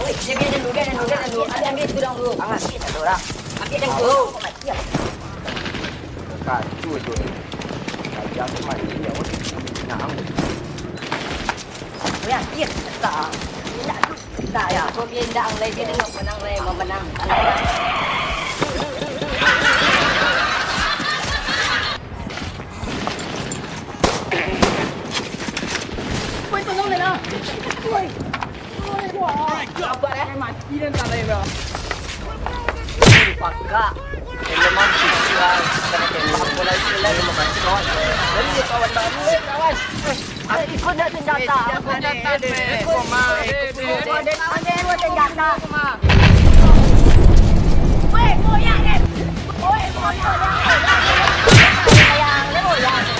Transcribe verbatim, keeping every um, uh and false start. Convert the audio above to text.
Dia biar dulu, biar dulu, biar dulu. Ambil, ambil itu dulu. Ambil satu orang. Ambil yang dulu. Kacau tu. Kacau tu mati ya, weh. Nah. Weh, anjir. Tak. Indak tu. Tak ya. Kau biar indak ang lai, dia tengok menang lai, mau menang. Woi, tolong lah. Woi. Apa dah? Mati dan tak lain dah. Pakak. Memang susah. Kena tembak bola itu lah, memang kacau. Jadi dia kawan baru, eh, kawan. Eh, ikut dah senjata. Eh, ikut dah senjata. Weh, goyang, eh. Weh, goyang, eh. Goyang, goyang.